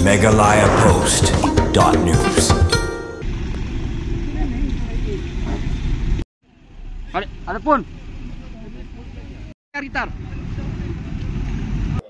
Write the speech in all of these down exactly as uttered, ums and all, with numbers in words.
Meghalaya Post dot news. Ada, ada pun. Ritar.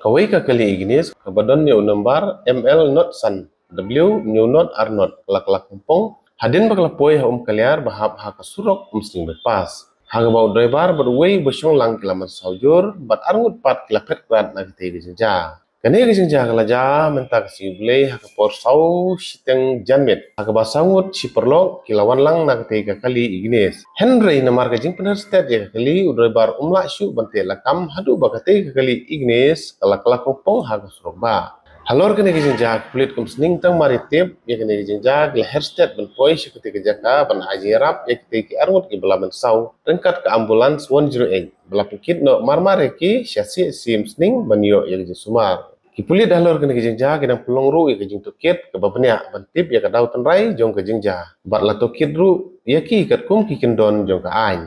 Kawei ka kali Ignis kaba don ïa u nambar M L not san W new not ar not ka la kylla kongpong hadien ba ka la poi ha Umkaliar ba hap ha ka surok Umsning bypass. Ha kaba u driver bad uwei uba shong lang ki la mynsaw jur bad arngut pat ki la phet krat na katei ka jingjia. Kane ka jingjia ka la jia mynta ka sngi U Blei ha ka por saw shiteng janmiet, ha kaba saw ngut shi paralok ki la wan lang na katei ka kali Ignis. Hynrei namar ka jingpynher stet ïa ka kali, u driver um lah shuh ban teh lakam haduh ba katei ka kali Ignis ka la kylla kongpong ha ka surok bah. Halor kane ka jingjia, ki pulit kum sning tang mar ïa tip ïa kane ka jingjia ki la her stet ban poi sha katei ka jaka ban ai jingïarap ïa kitei ki arngut kiba la mynsaw ryngkat ka ambulance one zero eight ba la pynkit noh mar mar ïa ki sha C H C Umsning ban ïoh ïa ka jingsumar. Ki pulit halor kane ka jingjia ki dang pynlong ruh ïa ka jingtohkit kaba bniah ban tip ïa ka daw tynrai jong ka jingjia bad la tohkit ruh ïa ki katkum ki kyndon jong ka aiñ.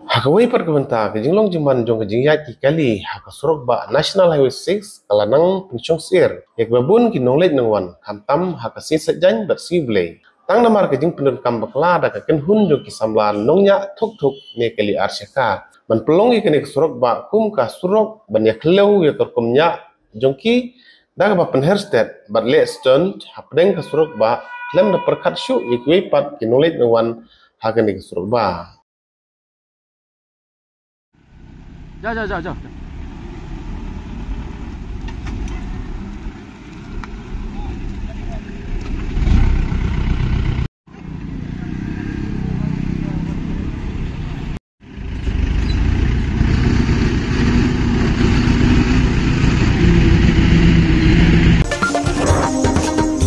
Ha kawei pat ka bynta, ka jinglong jingman jong ka jingïaid ki kali ha ka surok bah National Highway six ka la nang pynshong syier ïa kiba bun ki nongleit nongwan, khamtam ha ka sngi Saitjaiñ bad sngi Blei. Tang namar ka jingpyndonkam bakla da ka kynhun jong ki samla nongñiah thuk thuk ne kali ar shaka ban pynlong ïa kane ka surok bah kum ka surok ban ïa khliew ïa ka rukom ñiah jong ki da kaba pynher stet bad leh stunt hapdeng ka surok bah, khlem da pyrkhat shuh ïa kiwei pat ki nongleit nongwan ha kane ka surok bah. Ja, ja, ja, ja.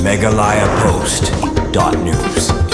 Meghalaya Post dot news.